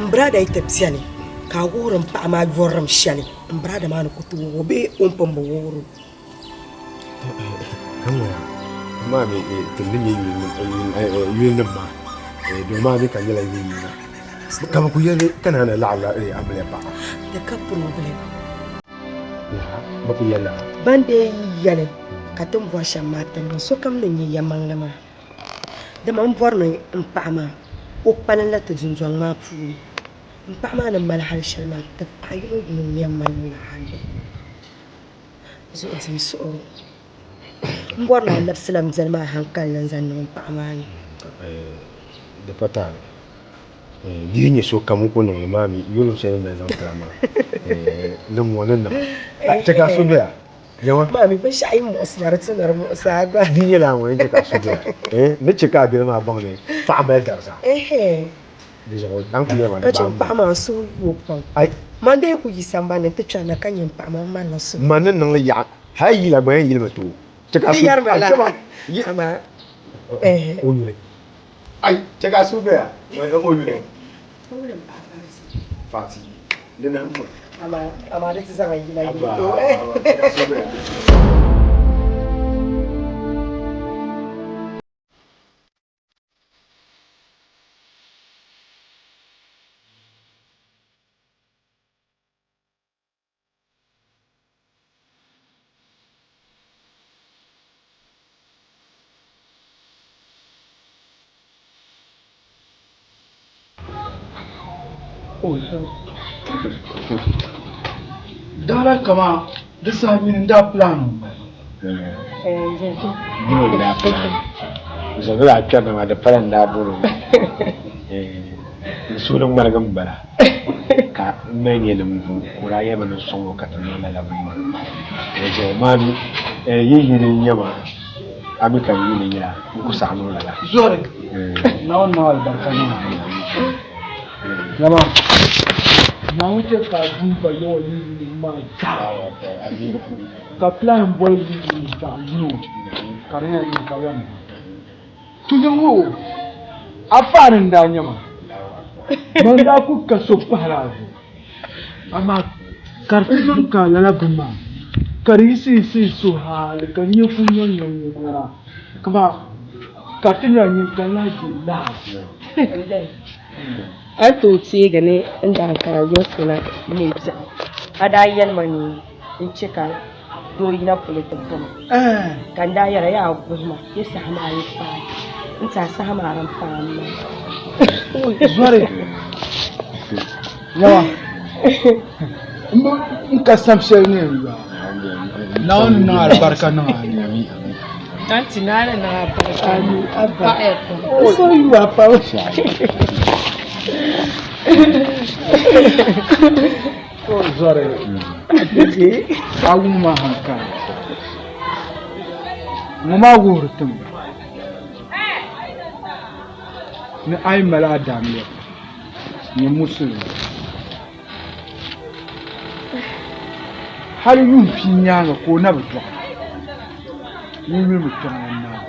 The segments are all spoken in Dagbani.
N brada yi ti beni ka a wuhiri m paɣa maa yurilim shɛli, n brada maa ni ku tooi wuhi o bee o ni pun bi wuhir o. Ka ŋɔ maa mi ti ni nyɛ yulinima maa, doo maa mi ka nyɛla yi yina. Ka bɛ ku yɛli ka naa na laɣimla amiliya paɣa. Di ka problem. Bɛ ku yɛli lala. Ban dee yi yɛli ka ti ni bɔri shɛm maa ti niŋ sokam ni nyɛ yɛlimaŋli maa. Dama m bɔri ni m paɣa maa o kpalim la ti dundɔŋ maa puuni. M paɣa maa ni mali hali shɛli maa ti paɣa yino yino n-yɛn mali li hali. Zuɣu di suɣuri. M bɔri ni a labisila m biɛli maa hankali ni n-zaŋ niŋ m paɣa maa ni. Di pa taali. Di yi nyɛ sokam n-ku niŋ li maa mi, yurilim shɛli ni mali zaŋ tira maa, ni ŋɔ ni niŋ. Chɛ ka a suhu doya. Yawa. Maa mi binshɛɣu yi muɣisi ma di tu ni di muɣisi a gba. Di nyɛla ŋɔ ni chɛ ka a suhu doya. N ni chɛ ka a biɛli maa baŋ ni paɣa mali dariza. Di zuɣu a ni kuli yɛli ma ni Ka chɛ baŋ m paɣa maa n suhu yu o pam. Man dee ku yi sambani ni nti kpɛri na ka nyɛ m paɣa maa, m malila suhu. Man ni niŋ li yaɣa, hali yila gba yɛn yilimi ti o. Chɛ ka a Di suhu yɛrimi la, Ai, chɛ ma. amaa O yuli. Ai, chɛ ka a suhu doya. O yuli. Fati, di nahi m-bɔŋɔ. Amaa, amaa di ti zaŋ a yila yuli Abba, ti o. chɛ ka a suhu doya. Daa lahi kaman di saha nyini n-daa plan o. Nyini n-daa plan o. Zuɣu daa kpɛrina maa di pala n-daa bɔri o mi. N suhu ni ŋmaligi m-bala ka m mali nya ni m bo ka o daa yɛli ma ni n sɔŋ o ka ti niŋ lala bini maa. Dinzuɣu maa mi yi yuli n-nyɛ ma a mi ka n yuli nyɛ a n ku saɣi niŋ lala. Zɔri, Naawuni niŋ alibarika niŋ a. Dama Naawuni chɛ ka a duuma Yawɛ yi yuli maa zaa, ka plan boli yi yuli zaɣ yino ka di yɛn niŋ ka bɛ yɛn niŋ. Tuhi ŋɔ a faani n-daa nyɛ ma. Man daa ku ka so pahila a zuɣu. Amaa ka di ti niŋ ka lala bini maa ka di yiɣisi yiɣisi n suhu hali ka n nyɛ kuli nyɔŋ nyɔŋ nyɔra kaman ka di ti nyɛla nyini ka n lahi je lahi. A ni tooi teegi ni n daa kana yiŋsi na neei biɛɣu a daa yɛli ma ni n chɛ ka doo yina polo ti bo ma ka n daa yɛra yaa guhi ma ni saha maa yi paai n tiɛha saha maa din paai n maa. Zɔri yawa n ka sam shɛli ni yɛn yo a Naawuni niŋ alibarika niŋ a ni. Aunty Naawuni niŋ alibarika niŋ a paɣiya pam. N suhu yu a pam. Zɔri a wum ma hankali ŋɔ maa wuhiri ti mi ni a yi mali adaamliya nyɛ musulimi hali yuun pia nyaaŋa ka o na bi dɔɣi ŋun yuli mi Kpiɔŋlan Naa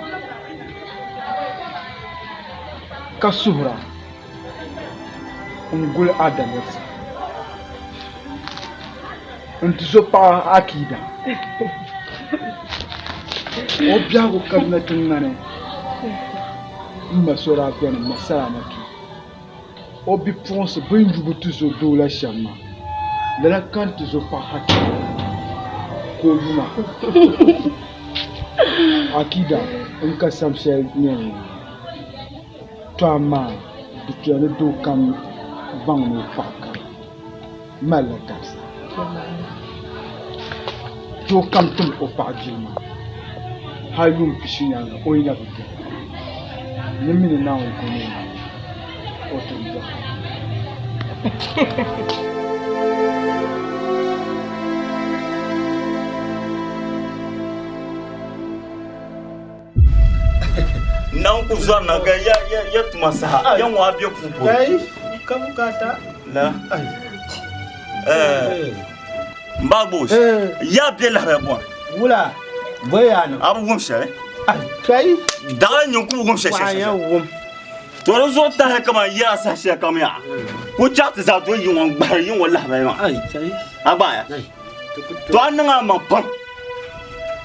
ka suhira. n-guli a dalirisi n-ti so paɣa akiida. O biɛhigu Kaduna tiŋa ni m ma so daa beni m ma Salamatu. O bipuɣinsi bɛ ni yu bɛ tuzo doo la shɛm maa, lala ka n tuzo paɣa Hakima ka o yu ma. Akiida n ka sam shɛli ni yɛn niŋ. To amaa di tuya ni doo kam baŋ ni o paɣa kam malila dabisa. Doo kam tim o paɣa jilima hal yuun pishi nyaaŋa o yi na bi dɔɣi ni mi ni Naawuni ka o ni yɛn o ti dɔɣi. Nan ku zɔri na ka ya ya ya tuma saha ya ŋɔ a be puu polo. Kai ka bukata. La. Eh. Mba boss. Ya be lahabaya bɔri. Wula bɔ ya niŋ. A bi wum shɛli. Ai kai. Daɣila nyin ku bi wum shɛli shɛli. Paɣa ya wum. To di zuɣu tahi kaman yɛra saha shɛli kam yaa ku chaɣ ti zaa do yi ŋɔ n-gbahiri yi ŋɔ lahibali maa. A gbaaya? To a niŋ a maŋ pam.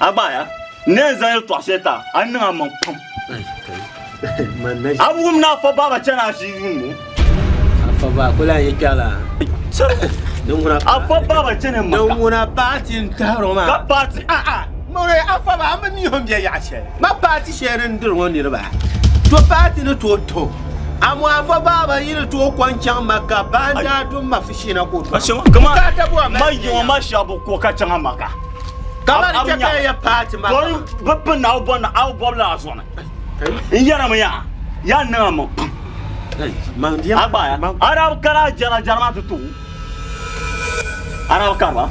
A gbaaya? N ni yɛn zaŋ yɛltɔɣa shɛli ti a, a niŋ a maŋ pam. A bi wum ni Afa Baaba chani a ʒii yuun ŋɔ? Afa Baaba ku lahi yi kpɛɣila. Afa Baaba chani Maka. Din ŋuna paati n-tahiri o maa. Ka paati? A'a, ŋuni Afa Baaba, a mi mi o ni be yaɣ shɛli. Ma paati shɛli din diri ŋɔ niriba, to paati ni tooi tuhi. Amaa Afa Baaba yi ni tooi kɔŋ chaŋ Maka baa n-daa dum ma Fushina ka o tɔhi. Bukaata bɔ a mali Ma yiŋɔ ma shɛba bi ko ka chaŋ a Maka. Kamani chɛ ka ya paati Maka maa. Bɛ pini a bɔri ni a bi bɔbi lala zuɣu ni. N yɛrimi yaa, yaa niŋ a maŋ pam. A gbaaya, a daa bi kari a jɛra jɛra maa ti ti o. A daa bi kari ba?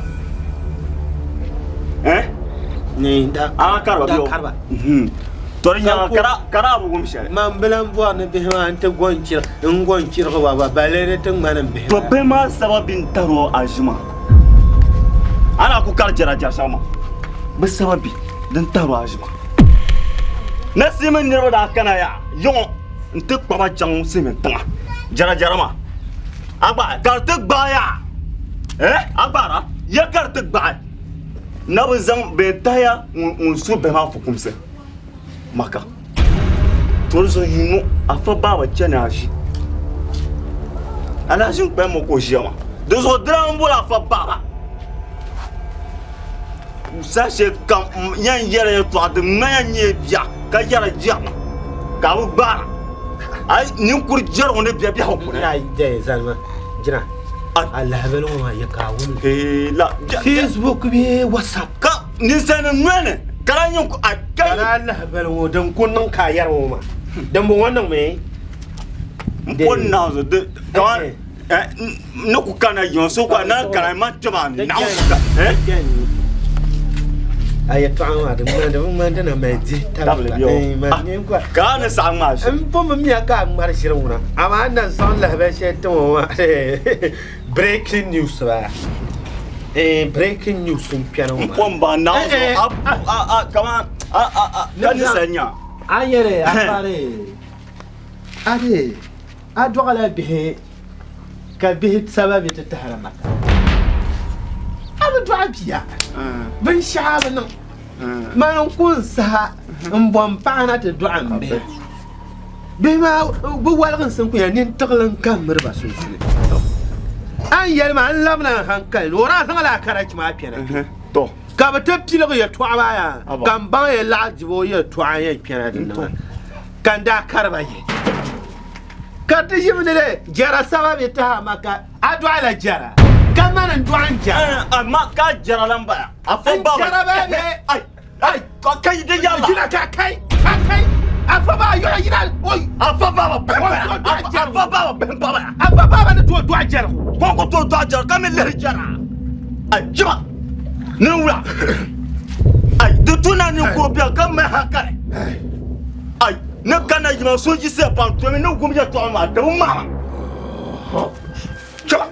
Eh? A daa kari ba bɛ o? To di nyaaŋa ka daa bi wum shɛli. Man bi lan bɔri ni bihi maa nti n-go n-chirigi ba gba, balee di ti ŋmani m bihi maa. To bihi maa sababi n-tar o aʒima. A daa ku kari jɛra jɛra shɛba maa, bɛ sababi din tahir o aʒima. Nasimi niriba daa kana yaa yiŋɔ nti kpa ba chaŋ Simi tiŋa jɛra jɛra maa. A gbaai ka di ti gbaai yaa eh a gbaara ya ka di ti gbaai na bi zaŋ bɛn tahiya ŋun su bihi maa fukumsi Maka. To di zuɣu yuun ŋɔ Afa Baaba chani aʒi. Alahaʒi n-kpalim o ka o ʒiya maa. Di zuɣu di daa m-boli Afa Baaba. Saha shɛli kam yɛn yɛra yɛltɔɣa di ŋmanya nyɛ bia ka yɛra jɛrima ka a bi gbaara. A yi ninkuri jɛrigu ni bɛ biɛhigu puuni. Yaa dɛ zalima jina a lahabali ŋɔ maa yɛ ka a wum li. La Facebook bee WhatsApp. Ka ninsalinima noli ni ka daa nyɛ a ka a lahabali ŋɔ din ku niŋ ka a yɛri ŋɔ maa dimbɔŋɔ niŋmi. N po naɣizu di kaman ni ku kana yiŋa so ka na kana man kpɛma naɣizu ka. A yɛtɔɣa maa di ŋmani di bi ŋmani di na mali dihi tabili ka a ni saɣi ŋmaa shɛm. N pun bi miya ka a ŋmari ʒiri ŋuna amaa a ni na zaŋ lahabali shɛli ti ŋɔ maa breaking news baa breaking news n kpɛni ŋɔ maa. N pun baŋ naɣizu a kaman ka ninsal nya. A yɛli a pari a di a dɔɣila bihi ka bihi sababi ti tahiri ma ka a bi dɔɣi bia binshɛɣu a bi niŋ mani n ku n saha n bɔ m paɣa na ti dɔɣi m bihi bihi maa bi waliginsim ku nyɛla nintiɣili n ka miri ba sunsuuni a ni yɛli ma n labina n hankali ni o daa zaŋla a karachi maa kpɛna ka bɛ ti piligi yɛtɔɣa maa yaa ka n baŋ ya laɣ dibo yɛtɔɣa yɛn kpɛna dinni maa ka n daa kari ba ye Ka ti ʒimi ni di jɛra sababi taha ma ka a dɔɣila jɛra, ka mani n dɔɣi n jɛra. Amaa ka a jɛra lan bala, a fa N ba jɛra bee bee? Ai, ai, ka ka yi di yɛrila. Jina ka kai, ka kai, a fa ba yɔɣi yina, oi. A fa ba ba bɛn bala, O tooi dɔɣi a jɛrigu. fa ba ba bɛn ba bala. A fa baaba ni tooi dɔɣi jɛrigu. Ko ku tooi dɔɣi jɛrigu ka mi lihi jɛra. Ai, jima, ni wula. Ai, di tu na ninkuri biɛri ka mali hankali. Ai. Ni kana yima so yiɣisiya pam domi ni wum yɛtɔɣa maa di bi maama. Chɛba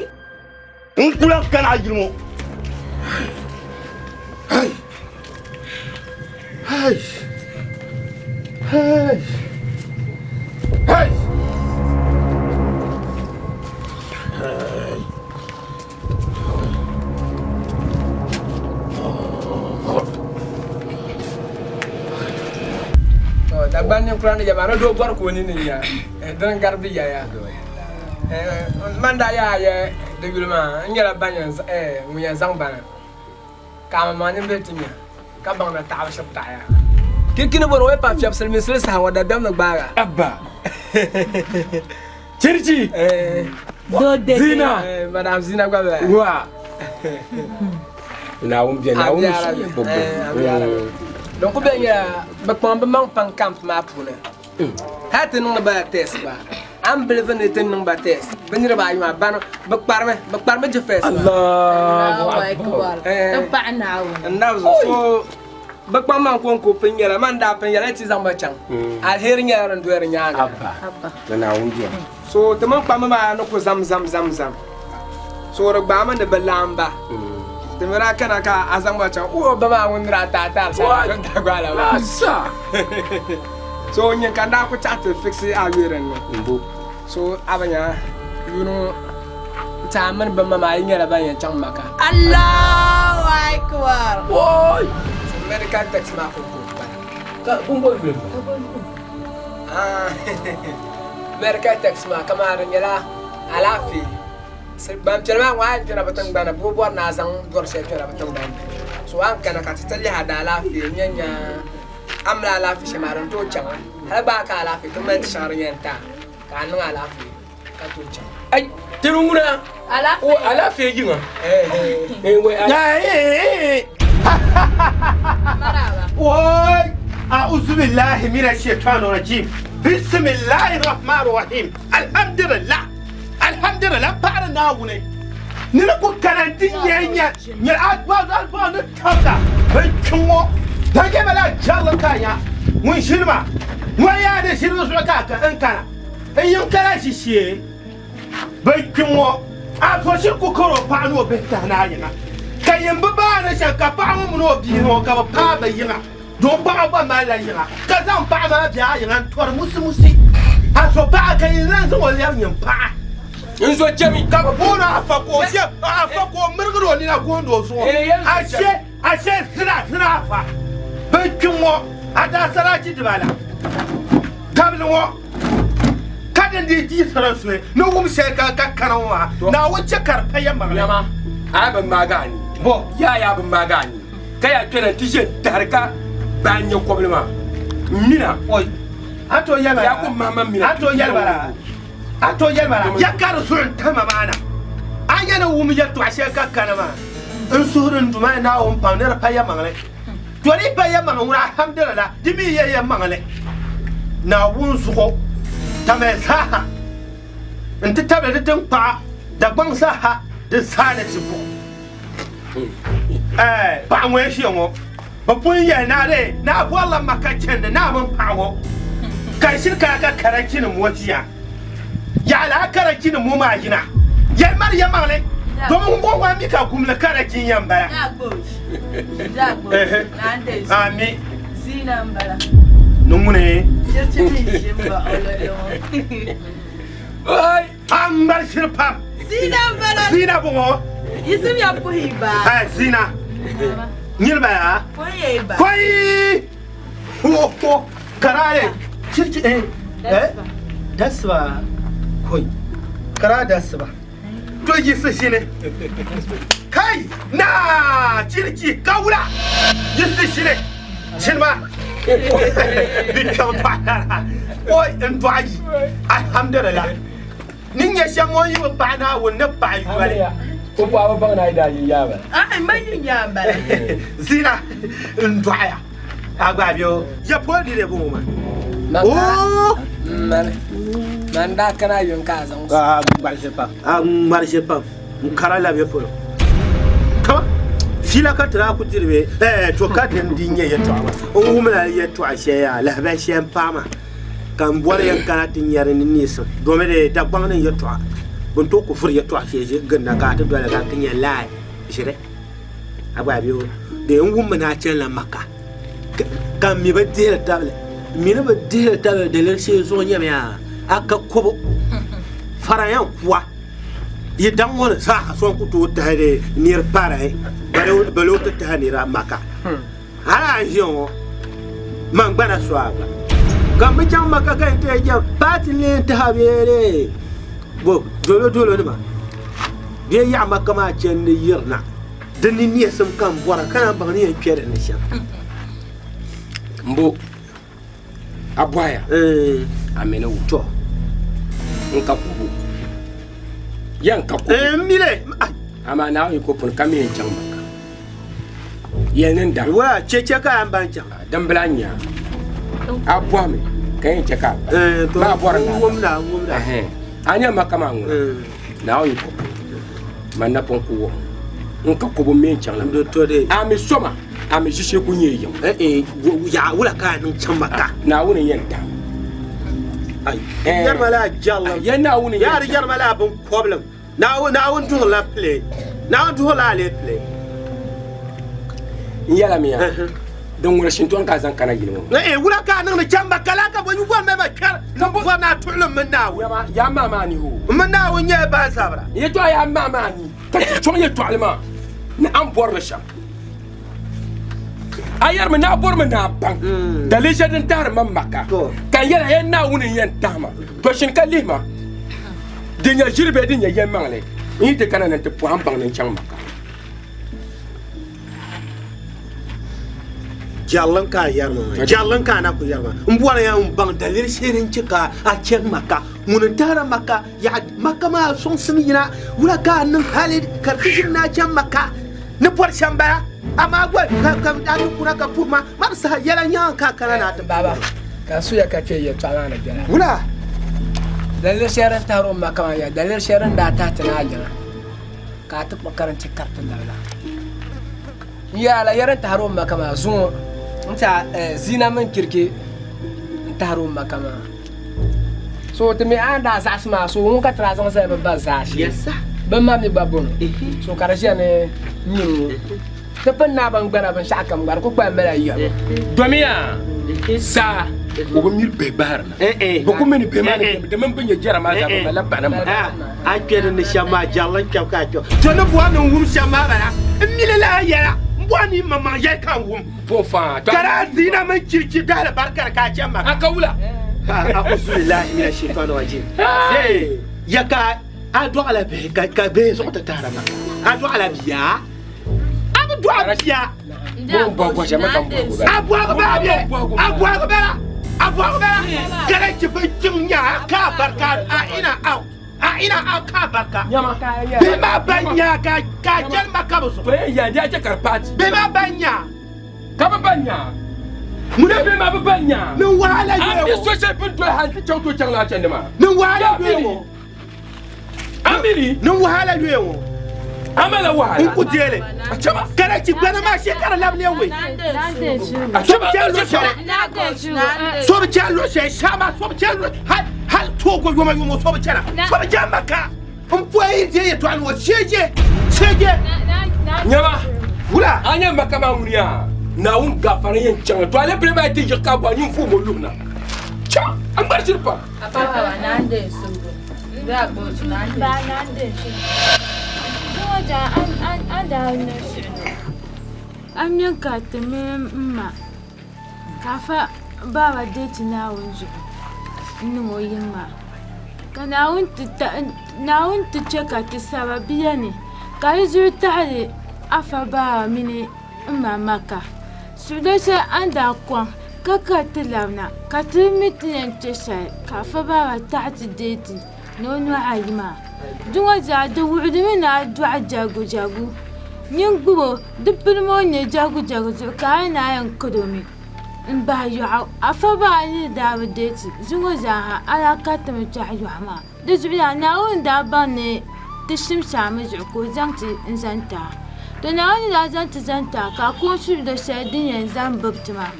n ku lahi kana a yili ŋɔ. Hey! Hey! Hey! Hey! Dagban ninkura ni yɛma ni doo bɔri ka o nini nya dini gari bi yaya man daa yaa yɛ di yuli maa n nyɛla ban ŋun yɛn zaŋ bana ka a maŋmaŋ nimbihi ti nya ka baŋ na taɣibu shiri taɣiya. Kirikini bɔri o yi pa fiɛbi silimiinsili saha ŋɔ dabiɛm ni gbaaga. Abba. Chirichi. Zina. Madam Zina gba bɛ. Wa. Naawuni bɛ Naawuni su gbogbo. Din ku bɛ nyɛla bɛ kpaŋ bɛ maŋ pam camp maa puuni. Hali ti niŋdi ba test gba. A ni bilivi ni ti niŋ ba test bɛ niriba ayi maa bana bɛ kparimi bɛ kparimi jifɛs maa. Allahu akbar. Ti paɣi Naawuni. N nabi zuɣu so bɛ kpaŋ maŋ kɔŋko pun nyɛla man daa pun yɛla ti zaŋ ba chaŋ. Aliheri nyɛla din doli di nyaaŋa. Abba. Ni Naawuni beni. So ti mini kpamba maa ni ku zam zam zam zam. So di gbaami ni bɛ laamba. Ti mi daa kana ka a zaŋ ba chaŋ o ba maa ŋun daa taai taai shɛli daa gbaala maa. Asa. So nyin ka n daa ku chaɣi ti fiksi a yuli din ni. Mbo. So a bi nya yuuni ŋɔ n ti a mini bɛ ma maa yi nyɛla ban yɛn chaŋ Maka. Allahu Akbar. Woi! So medical text maa ku ku bala. Ka bɔmbɔ yuli m-bala. Ah, medical text maa kamani di nyɛla alaafee. Gbampiɛla maa ŋɔ a yi kpɛra bɛ tiŋgbani bɛ bi bɔri ni a zaŋ dɔri shɛli kpɛra bɛ tiŋgbani ni. So a ni kana ka ti ti lihi a daalaafee n-nya nya a ni mali alaafee shɛm maa di ni tooi chaŋ a. Hali gba a ka alaafee ti mali ti shɛŋa din yɛn ti a ka a niŋ alaafee ka tooi chaŋ. Ai, ti di ŋuna o alaafee yiŋa. Woi! A'udhu billahi minash shaitani rajim. Bismillahir rahmanir rahim. Alhamdulillah. Alhamdulillah paɣiri Naawuni. Ni ni ku kana n-ti nya nya nya a ni tabila bin kpi ŋɔ. Dan yɛma la jɛrili ka a nya ŋun ʒini maa. Ŋɔ yaa di ʒini zuɣu ka a ka n kana. N yiŋ kana ʒi shee bin kpi ŋɔ. A zo shiri ku kari o paɣa ni o bihi tahi ni a yiŋa. Ka yin bi baai ni shɛm ka paɣa ŋɔ mini o bia ŋɔ ka bɛ paai bɛ yiŋa. Doo paɣa gba malila yiŋa ka zaŋ paɣa maa be a yiŋa n-tɔri musimusi. A zo paɣa ka yin lan zaŋ o lɛbi nyin paɣa. N zo chemi. Ka bɛ booni Afa ka o ʒe Afa ka o mirigiri o nina gooni o zuɣu. Ashe ashe zina zina Afa. Bɛ kpi ŋɔ a daa saraachi dibala tabili ŋɔ ka din dii diɣisira suhi ni wum shɛli ka ka kana ŋɔ maa Naawuni chɛ ka di pa yɛlimaŋli. Nyama, a yi bi maagi a ni. Bɔ? Yaa yaa bi maagi a ni. Ka yaa kpɛna nti ʒe n-tahiri ka baai nya kɔbili maa m mina. Oi, a tooi yɛli ma Yaa ku mahi ma mina. A tooi yɛli ma la, a tooi yɛli ma la, ya ka di zuɣu n-tahi ma maa na. A nya ni wum yɛtɔɣ shɛli ka kana maa, n suhuri n Duuma Naawuni pam ni di pa yɛlimaŋli. To di yi pa yɛlimaŋli ŋuna alhamdulillah, di mi yi yɛlimaŋli Naawuni zuɣu tamali zaaha nti tabili di tiŋkpaɣa Dagbaŋ zaaha di zaa ni ti buɣim. Paɣa ŋɔ ʒiya ŋɔ bɛ pun yɛli ni a dee ni a bɔrila Maka chandi ni a mini paɣa ŋɔ ka di shiri kana ka karachinim ŋɔ ʒiya. Yaɣili a karachinim ŋɔ maa yina yɛli ma di yɛlimaŋli domi ŋun bɔŋɔ maa mi ka gumli karachin yɛn bala. Ami. Ni ŋuni? A ŋmari shiri pam. Zina m-bala. Zina bɔŋɔ. Yisim ya puhi ba. Hai zina. Nyini ba ya. Kɔyi ba. Kɔyi. Ho ho. Karare. Chirchi eh. Eh. Dasiba. Kɔyi. Kara dasiba. To yisi shini. Kai na chirchi kawula. Yisi shini. Shini ba. Bi kpɛm tɔɣa. Oi n dɔɣi yi. Alhamdulillah. Ni nyɛ shɛm ŋɔ yi bi paɣi Naawuni ni paɣi yoli. O paɣaba baŋ ni a yi daa yi yaa bala. Aai m ba yi yaa m-bala. Zina n dɔɣiya a gba bɛ o. Ya poli di de bɔŋɔ maa. Oo. Mani man daa kana yuŋ ka a zaŋ. A ŋmari shɛli pam. A ŋmari shɛli pam. N kara labi polo. Kama fiila ka ti daa ku diri bee ɛɛ to ka din di nyɛ yɛltɔɣa maa. N wumla yɛltɔɣa shɛli yaa lahabali shɛli m paai maa. Ka n bɔri yɛn kana ti nyari ni neesim domi di Dagbaŋ ni yɛltɔɣa bɛ ni tooi ku vuri yɛltɔɣa shɛli ʒi ginda ka a ti doli ka ti nya laai ʒiri a gba bɛ o dee n wummi ni a chanila Maka ka n mi bi dihili tabili n mi ni bi dihili tabili daliri shee zuɣu nyɛmi yaa a ka kobo fara yɛn kuwa yi daŋ ŋɔ ni zaa so n ku tooi tahi di niri parai bali o ti tahi nira Maka. Hali a ʒiya ŋɔ man gbana so a gba ka n bi chaŋ Maka ka yɛn ti yɛn chaŋ paati n lee taha bee dee bo dolo dolo nima bee yaɣa Maka maa chandi yirina di ni neesim ka n bɔra ka naan baŋ ni yɛn kpe di ni shɛm. Mbo a bɔhaya a mi ni to n ka kubu ya n ka kubu n mi le amaa Naawuni ko puni ka mi yɛn chaŋ Maka yɛli ni n daŋ wa cheche ka an ban chaŋ dimbila n nya a bɔhimi ka yɛn chɛ ka a ba maa bɔri n wumda a nya Maka maa ŋuna Naawuni ko puni man napɔŋ ku wuɣi n ka kubu m mi yɛn chaŋ la a mi soma A mi ʒishee ku nyɛ yiŋ. Eh, yaɣa wula ka a niŋ chaŋ Maka? Naawuni n-yɛn tam. Ai, yɛrima la jɛrilim. Ya Naawuni n-yɛn tam. Yaa di yɛrima la binkɔbilim. Naawuni, Naawuni duhirila pili. Naawuni duhirila a lee pili. N yɛla mi ya, Din ŋuna shintɔŋ ka a zaŋ kana yili ŋɔ. Eh, wula ka a niŋdi chamba ka laa ka bɔ yi bɔri mɛ ba kpɛri ni bɔri ni a tuɣili m mini Naawuni. Yaa maa maa ni hoo. M mini Naawuni nyɛla ban sabira. Yɛtɔɣa yaa maa maa ni ka ti chaŋ yɛtɔɣili maa ni a ni bɔri li shɛm. A yɛrimi ni a bɔrimi ni a baŋ daliri shɛli din tahiri ma Maka, ka n yɛli a ya Naawuni n-yɛn tahi ma. To shini ka lihi ma, din nyɛ ʒiri bee din nyɛ yɛlimaŋli, n yi ti kana ni n ti pɔhim baŋ ni n chaŋ Maka. Jɛrilim ka a yɛri ma maa, jɛrilim ka a na ku yɛri ma. M bɔri ya n baŋ daliri shɛli din chɛ ka a chani Maka. Ŋuni n-tahiri a Maka? Yaha, Maka maa sɔŋsim yina, wula ka a niŋ hali ka di ti ʒini ni a chani Maka ni bɔri shɛm bala? Amaa gba ka a ti kuna ka puhi ma, ma di saha yɛla nyaŋ ka a kana ni a ti puhi ma. Baba, ka n suya ka kpe yɛtɔɣa maa ni biɛla. Wula? Daliri shɛli din tahiri o Maka maa nyɛla daliri shɛli din daa tahi ti ni a yiŋa. Ka a ti kpuɣi karinchi kariti labila. N yɛra la yɛri n tahiri o maka maa zuŋɔ n tiɛha zina mini kiriki n tahiri o maka maa. So ti mi a ni daa zaɣisi maa so ŋun ka ti daa zaŋ zali bi ba zaashee bɛ ma mi gba bɔŋɔ so ka di ʒiya ni nyini ŋɔ ti pini naa bin gbana binshɛɣu kam gba di ku kpalim mala yiɣibu. Domiya saa o bi miri bihi bahiri na. Bɛ ku mi ni bihi maa ni bemi di mini bɛ nyɛ jɛra maa zaa bɛ malila banima. A kpe di ni shɛm maa, jɛrili n-kpɛbu ka a kpɛbu. To ni bɔhi ni n wum shɛm maa bala, m mi li lala yɛla, m bɔhi ni m maŋmaŋ yɛli ka n wum. Ka daa ziina mini chirichi dahili barikari ka a chɛ ma. A ka wula? A'uzubillahi mina shaitani rajim. Ya ka a dɔɣila bihi ka bihi zuɣu ti tahira ma. A dɔɣila bia? A bi dɔɣi bia. A bɔhigu bala bɛ? A bɔhigu bala? A bɔhigu bala? Ka di chɛ bɛ tiŋ nya ka a barika a ina out. A ina out ka a barika. Bihi maa ban nya ka a chɛli ma ka bi zuɣu. Bihi maa ban nya. Ka bi ban nya. Ŋuna bihi maa bi ban nya. Ni wahala yɛ ŋɔ. A mi so shɛli bini doli hali ti chaŋ to chaŋ laa chandi maa. Ni wahala yɛ ŋɔ. Amini. Ni wahala yoya ŋɔ. Amala wahala. N ku deeli. Karachi gbana maa shee ka di labi ne wei. So bi chani luɣ shɛli. So bi chani luɣ shɛli shama so bi chani luɣ hal hal Togo yoma yomo so bi chana. So bi chani Maka. N pɔi yi deei yɛtɔɣa ni ŋɔ sheje sheje. Nyama. Wula. A nya Maka maa ŋuni yaa Naawuni gafara yɛn chaŋ to alepile maa ti yiɣi ka bɔhi nyin vuhim o luhi na. Chaŋ a ŋmari ʒiri pam. A mi ka ti mini m ma ka afa baaba deei ti Naawuni zuɣu n-niŋ o yiŋ maa ka Naawuni ti chɛ ka ti saba biya ni ka di zuɣu taɣili afa baaba mini m ma Maka. Suɣulo shɛli a ni daa kɔŋ ka ka ti labina ka ti mi ti yɛn kpe shɛli ka afa baaba taɣi ti deei ti ni o nɔhi ayi maa. Di ŋɔ zaa di wuhirimi ni a dɔɣi jagujagu. Nyin gbib o, di pilimi o ni nyɛ jagujagu zuɣu ka a yi naan yɛn kari o mi m-bahi yɔɣu. Afa baa ni daa bi deei ti zuŋɔ zaa ha, a daa karitimi kpɛhi yɔɣu maa. Di zuɣu yaa Naawuni daa baŋ ni ti shimshaami zuɣu ka o zaŋ ti n-zaŋ ti a. To Naawuni ni daa zaŋ ti zaŋ ti a ka a ku suhi do shɛli din yɛn zaŋ bib ti maa.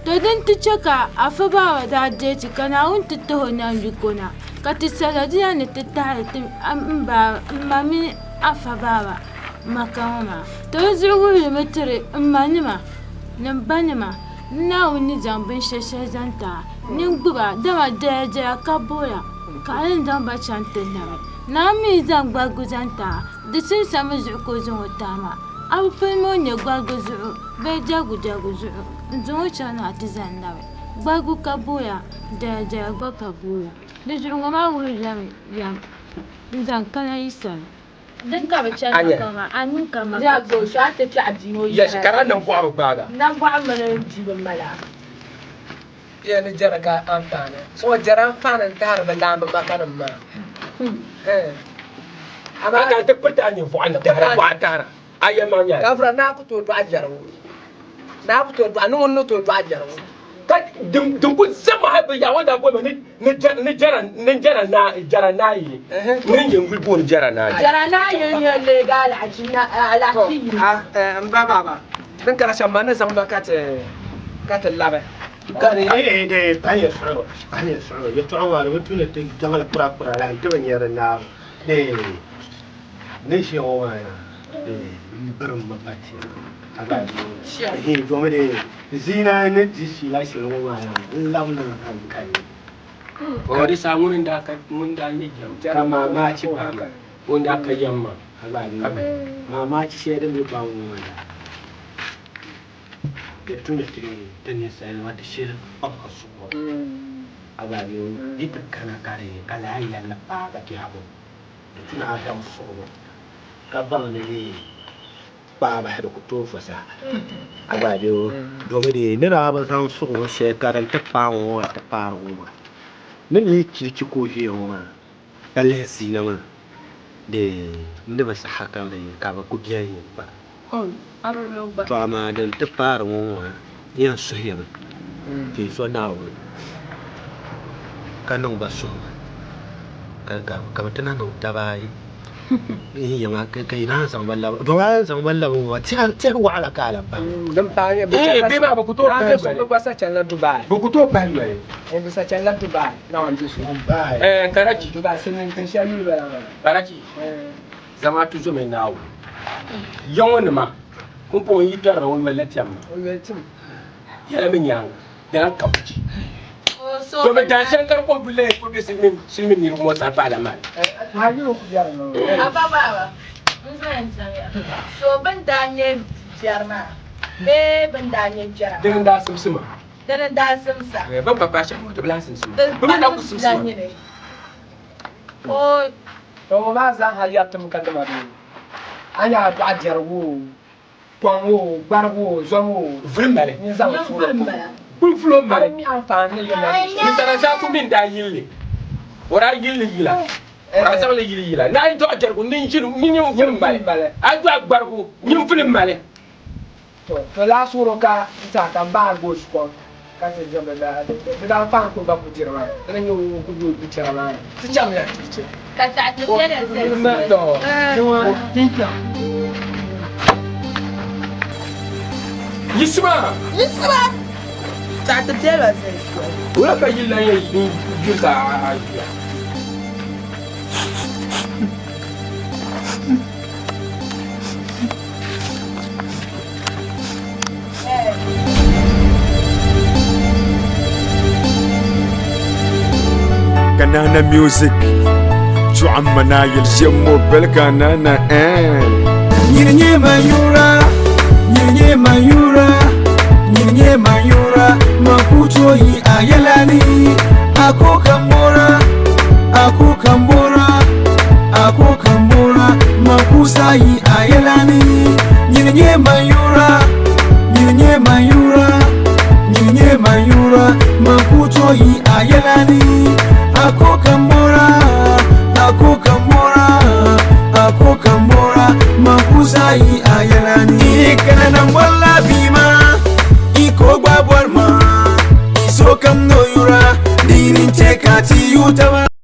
To din ti chɛ ka Afa Baaba daa deei ti ka Naawuni ti tih o nam yiko na, ka ti Saladiya ni ti tahili ti m ba m ma mini Afa Baaba maka ŋɔ maa. To di zuɣu wuhirimi tiri m manima ni m banima ni Naawuni ni zaŋ binshɛ shɛli zaŋ ti a ni n gbib a, dama dayadaya ka booya ka a yɛn zaŋ ba chaŋ ti labi. Naawuni mi yi zaŋ gbarigu zaŋ ti a, di simsami zuɣu ka o zaŋ o ti a maa. A bi pili mi o ni nyɛ gbarigu zuɣu bee jagujagu zuɣu n-zaŋ o chaŋ ni a ti zaŋ labi. Gbarigu ka booya, dayadaya gba ka booya. Di zuɣu ŋɔ maa wuhirila mi yɛm n-zaŋ kana yi sani. Din ka bi chani Anya. ka maa, a niŋ ka ma. Di a so a ti kpɛɣu bia ŋɔ Yes, ka daa nambɔɣu bi gbaag a. Nambɔɣu mini bia bi mali a. Bɛ ni jɛra ka anfaani. So jɛra anfaani n-tahiri bɛ laamba makanim maa. Amaa ka ti piriti a ninvuɣu n-tahira, bɔɣa tahira. A yɛlimaŋ nyɛla. Gafura, naa ku tooi dɔɣi jɛrigu. Naa ku tooi dɔɣi, ni ŋun ni tooi dɔɣi jɛrigu. Ka din ku zama hal bɛ yaɣa ŋɔ daa boli ma ni ni jɛra naa jɛra naa yi ni n yɛn yuli booni jɛra naa yi. Jɛra naa yi n-yɛn leegi alahichi yini. M ba baaba, din kana shɛm man ni zaŋ ba ka ti labi. Yɛltɔɣa maa di bi tu ni ti zaŋli kura kura la n-ti bi nya di naabu ni ʒiya ŋɔ maa yaa. N birim ma pa ti a gba domi di zina ni di fiila shɛli ŋɔ maa n labina hankali. O di saha ŋuni n-daa ka ŋun daa nyɛ jɛm. Ka maamaachi pahi. Ŋun daa ka yɛm maa. A gba maamaachi shɛli din be kpaŋ ŋɔ maa daa di tu ni ti ninsalinima ti shiri kpaŋ ka suɣi a gba di ti kana ka di ka lala yɛlli paai ka biɛhigu di tu ni a daŋ suɣibu ka baŋ ni di kpaai bahi di ku tooi vosa a gba domi di ni daa bi zaŋ suɣi ŋɔ shɛli ka din ti paai ŋɔ maa ti paari ŋɔ maa ni lee chirichi ka o ʒiya ŋɔ maa ka lihi siina maa di ni bi saha ka bɛ ku beni yɛn kpa. Tɔ amaa din ti paari ŋɔ maa yɛn suhiyami ti yi so Naawuni ka niŋ ba suhigu ka bɛ ti na niŋ daba ayi n-yɛma ka yi naan zaŋ ba labi dama a ni zaŋ ba labi ŋɔ maa tɛhi waɣila ka a lahi bahi. Din paai nyɛ Bihi maa bɛ ku tooi pahi noli. Bɛ gba sa chanila Dubai. Bɛ ku tooi pahi noli. Bɛ sa chanila Dubai. Karachi. Dubai silimiin tiŋ shɛli yuli bala maa. Karachi. Zamaatu zomi Naawuni ya ŋɔ nima pumpɔŋɔ yi kpɛrila o yoli la tiɛm ma. O yoli tim. Yɛla mi nyaaŋa dana ka bɛ chi. To bɛ dan shɛli ka di kɔbu leei ka o be silimiin niriba ŋɔ sani paɣila maa ni. Afa baaba, n zaŋ n chaŋ ya. So bɛ ni daa nyɛ biɛri maa bee bɛ ni daa nyɛ jɛra maa? Dini n-daa simsi ma. Dini n-daa simsa. Bɛ ni pa paai shɛm ŋɔ di bi lahi simsi ma. Bɛ mi daa ku simsi ma. To ŋɔ maa zaa hal yɛritimi ka dima bee? A nya a dɔɣi jɛrigu o, kɔŋ o, gbarigu o, zɔŋ o, Vuri mali. nyin zaŋ suuri puhi. Kuli fulo mali. A bi mi anfaani ni yirina di shɛli. Mr. Razaku mi n-daa yili li. O daa yili li yila. O daa zaŋ li yili yila. Ni a yi dɔɣi jɛrigu ni ʒini nyin vuri mali. A yi dɔɣi gbarigu nyin vuli mali. To laa suɣuro ka n saha ka m baai goos kom ka ti diri di daa fahi kuli ba ku diri maa di ni nyɛ o ku yooi pichɛra maa ni ti chamiya ti chɛ. Ka saɣi ti bela Yisima! Yisima! Saɣi ti bela zali soli. Wula ka yili lan yɛn yuli ka a yuya? Kanana music Chuɣam manayil Shemmo bel kanana eh Nyini nye mayura, nyini nye mayura, nyini nye mayura, makuto yi ayelani, ako kambora, ako kambora, ako kambora, makusa yi ayelani, nyini nye mayura, nyini nye mayura, nyini nye mayura, makuto yi ayelani, ako kambora, ako kambora, ako kambora, makusa yi ayelani. Ikanana wala bima, iko gba bɔrima, iso kam no yura, dini n-chɛ ka ti yuui taba.